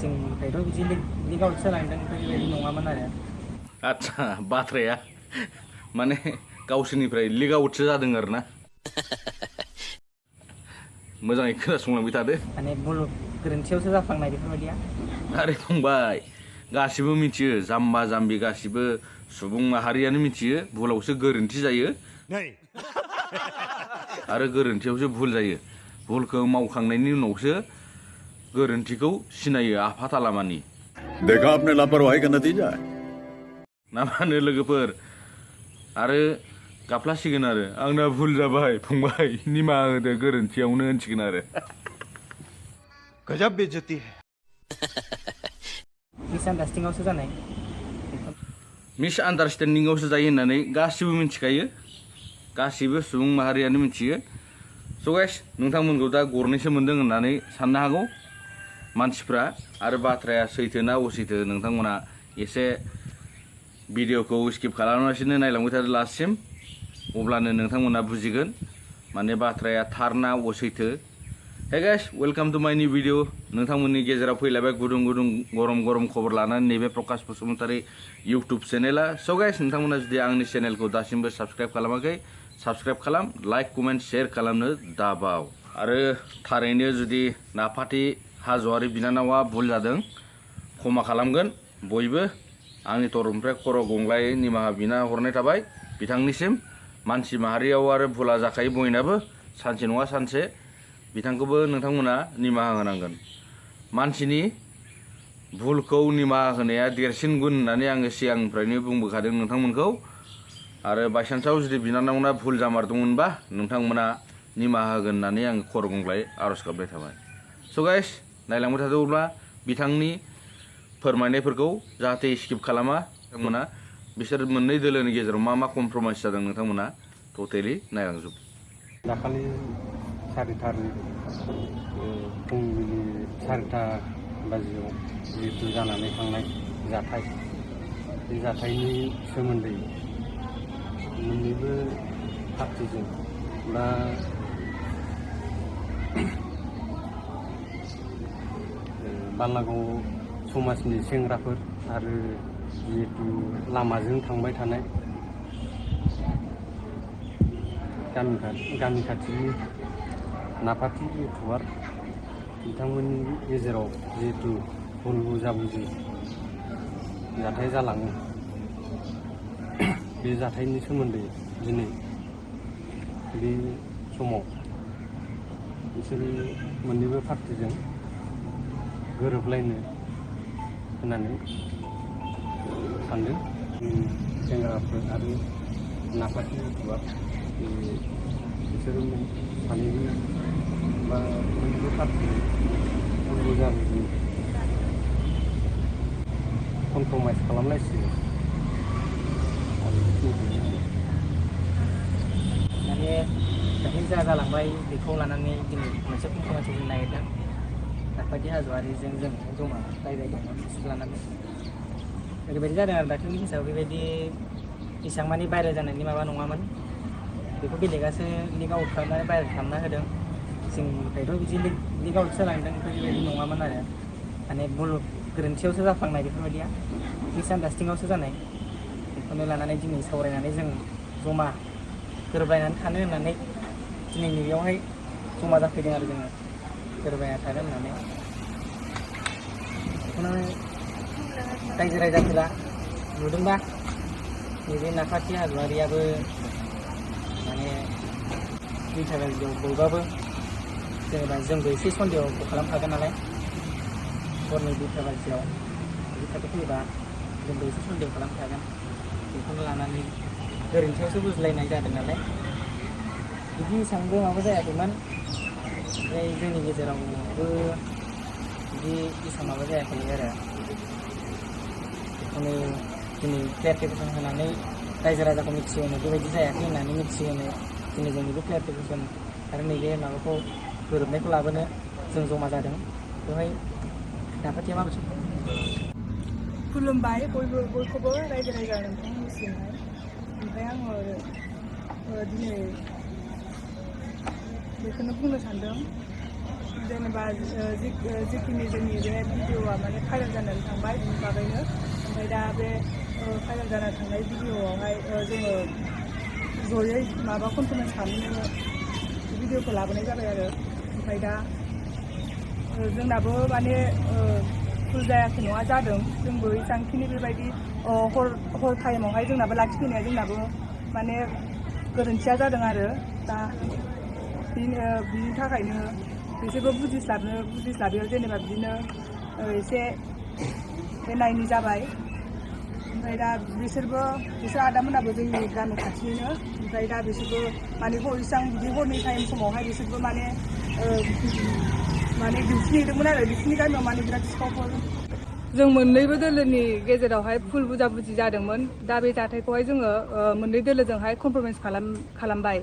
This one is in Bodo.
जोंनिफ्रायथ' बिदि लिगाव सोलांदों बेबायदि नङामोन आरो। आच्छा बाथ्राया माने गावसोरनिफ्राय लिग आउटसो जादों आरो ना। मोजाङै खोनासंलांबाय थादो। माने भुल गोरोन्थियावसो जाफ्लांनाय बेफोरबायदिया। आरे फंबाय गासिबो मिथियो जाम्बा जाम्बि गासिबो सुबुं माहारियानो मिथियो भुलावसो गोरोन्थि जायो आरो गोरोन्थियावसो भुल जायो। भुलखौ मावखांनायनि उनावसो गोरोन्थिखौ सिनायो आफाथालामानि। देखा आपने लापरवाही का नतीजा है। ना मा होनो लोगोफोर आरो गाबफ्लासिगोन आरो आंना भुल जाबाय फंबाय निमाहा होदो गोरोन्थियावनो होनसिगोन आरो। गजब बेइज्जती है। मिसआन्डारस्टेन्डिंआवसो जानाय। मिसआन्डारस्टेन्डिंआवसो जायो होननानै गासिबो मिथिखायो गासिबो सुबुं माहारियानो मिथियो। स' गाइस नोंथांमोनखौ दा गरनैसो मोनदों होननानै साननो हागौ मानसिफ्रा आरो बाथ्राया सैथो ना असैथो नोंथांमोना एसे भिडिअखौ स्किप खालामालासिनो नायलांबाय थादो लास्टसिम अब्लानो नोंथांमोना बुजिगोन माने बाथ्राया थार ना असैथो। हे गाइस वेलकाम टु माय निउ भिडिअ। नोंथांमोननि गेजेराव फैलायबाय गुदुं गुदुं गरम गरम खबर लानानै नैबे प्रकाश बसुमतारी इउटुब चेनेला। स' गाइस नोंथांमोना जुदि आंनि चेनेलखौ दासिमबो साबस्क्राइब खालामाखै साबस्क्राइब खालाम लाइक कमेन्ट शेयार खालामनो दाबाव। आरो थारैनो जुदि नाफाथि हाज'वारि बिनानावा भुल जादों क्षमा खालामगोन बयबो आंनि तरफनिफ्राय खर' गंग्लायै निमाहा बिना हरनाय थाबाय बिथांनिसिम। मानसि माहारियाव आरो भुला जाखायो बयनाबो सानसे नङा सानसे बिथांखौबो नोंथांमोना निमाहा होनांगोन। मानसिनि भुलखौ निमाहा होनाया देरसिन गुन होननानै आङो सिगांनिफ्रायनो बुंबोखादों नोंथांमोनखौ। आरो बायसान्सआव जुदि बिनानावना भुल जामारदोंमोनबा नोंथांमोना निमाहा होगोन होननानै आङो खर' गंग्लायै आर'ज गाबबाय थाबाय। स' गाइस नायलांबाय थादो अब्ला बिथांनि फोरमायनायफोरखौ जाहाथे स्किप खालामा नोंथांमोना बिसोर मोननै दोलोनि गेजेराव मा मा कमप्रमाइस जादों नोंथांमोना टटेलि नायलांजोब। दाखालि फुंबिलि 4टा बाजियाव जिहेतु जानानै थांनाय जाथाय बे जाथायनि सोमोन्दै मोननैबो पार्टिजों बा बालागाव समाजनि सेंग्राफोर आरो जिहेतु लामाजों थांबाय थानाय गामि खाथिनि नाफाथि इउटुबार बिथांमोननि गेजेराव जिहेतु भुल बुजाबुजि जाथाय जालाङो बे जाथायनि सोमोन्दै दिनै बे समाव बिसोरो मोननैबो पार्टिजों गोरोबलायनो होननानै सानदों। सेंग्राफोर आरो नाफाथि इउटुबार बिसोरो सानैबो बा मोननैबो पार्टि बुजाबुजि कमप्रमाइस खालामलायसिगोन आरो माने दाख्लै जा जालांबाय बेखौ लानानै दिनै मोनसे कमप्रमाइस होनो नागिरदों। नाफाथि हाज'वारिजों जों जमा रायज्लायदोंमोन बिसोर लानानै ओरैबायदि जादों आरो दाख्लैनि केसाव बेबायदि एसेबां मानि भाइरेल जानायनि माबा नङामोन। बेखौ बेलेगासो लिग आउट खालामनानै भाइरेल खालामना होदों। जोंनिफ्रायथ' बिदि लिग आउट सोलांदों बेबायदि नङामोन आरो। माने भुल गोरोन्थियावसो जाफ्लांनाय बेफोरबायदिया मिसआन्डारस्टेन्डिंआवसो जानाय। बेखौनो लानानै दिनै सावरायनानै जों जमा गोरोबलायनानै थानो होननानै दिनै नैबेयावहाय जमा जाफैदों आरो जोङो गोरोबलायना थानो होननानै। बेखौनो रायजो राजाफोरा नुदोंबा नैबे नाफाथि हाज'वारियाबो माने 2टा बाजियाव बयबाबो जेनेबा जोंबो एसे सन्देहखौ खालामखागोन नालाय हरनि 2टा बाजियाव बिदि खाथि फैयोबा जोंबो एसे सन्देह खालामखागोन। बेखौनो लानानै गोरोन्थियावसो बुजिलायनाय जादों नालाय बिदि एसेबांबो माबा जायाखैमोन। ओमफ्राय जोंनि गेजेरावबो बिदि एसेबां माबा जायाखै आरो। बेखौनो दिनै क्लियारिफिकेसन होनानै रायजो राजाखौ मिथिहोनो बेबायदि जायाखै होननानै मिथिहोनो दिनै जोंनिबो क्लियारिफिकेसन आरो नैबे माबाखौ गोरोबनायखौ लाबोनो जों जमा जादों। बेवहाय नाफाथिया माबायदि खुलुमबाय बयखौबो रायजो राजा नोंथांमोननिसिमहाय। ओमफ्राय आङो दिनै बेखौनो बुंनो सानदों जेनेबा जिखिनि जोंनि बे भिडिअ'आ माने भाइरेल जानानै थांबाय बेनि बागैनो ओमफ्राय दा बे भाइरेल जानानै थांनाय भिडिअआवहाय जोङो जयै माबा कनफारेन्स खालामनो भिडिअखौ लाबोनाय जाबाय आरो ओमफ्राय दा जोंनाबो माने फुल जायाखै नङा जादों जोंबो एसांखिनि बेबायदि हर टाइमावहाय जोंनाबो लाखिफैनाया जोंनाबो माने गोरोन्थिया जादों आरो दा बिनि थाखायनो बिसोरबो बुजिस्लाबियाव जेनेबा बिदिनो एसे एनायनि जाबाय ओमफ्राय दा बिसोर आदामोनाबो जोंनि गामि खाथिनिनो ओमफ्राय दा बिसोरबो माने इसां बिदि हरनि टाइम समावहाय बिसोरबो माने दिन्थि हैदोंमोन आरो बिसोरनि गामियाव माने बिराद सिखावफोर जों मोननैबो दोलोनि गेजेरावहाय फुल बुजा बुजि जादोंमोन दा बे जाथायखौहाय जोङो मोननै दोलोजोंहाय कमप्रमाइस खालामबाय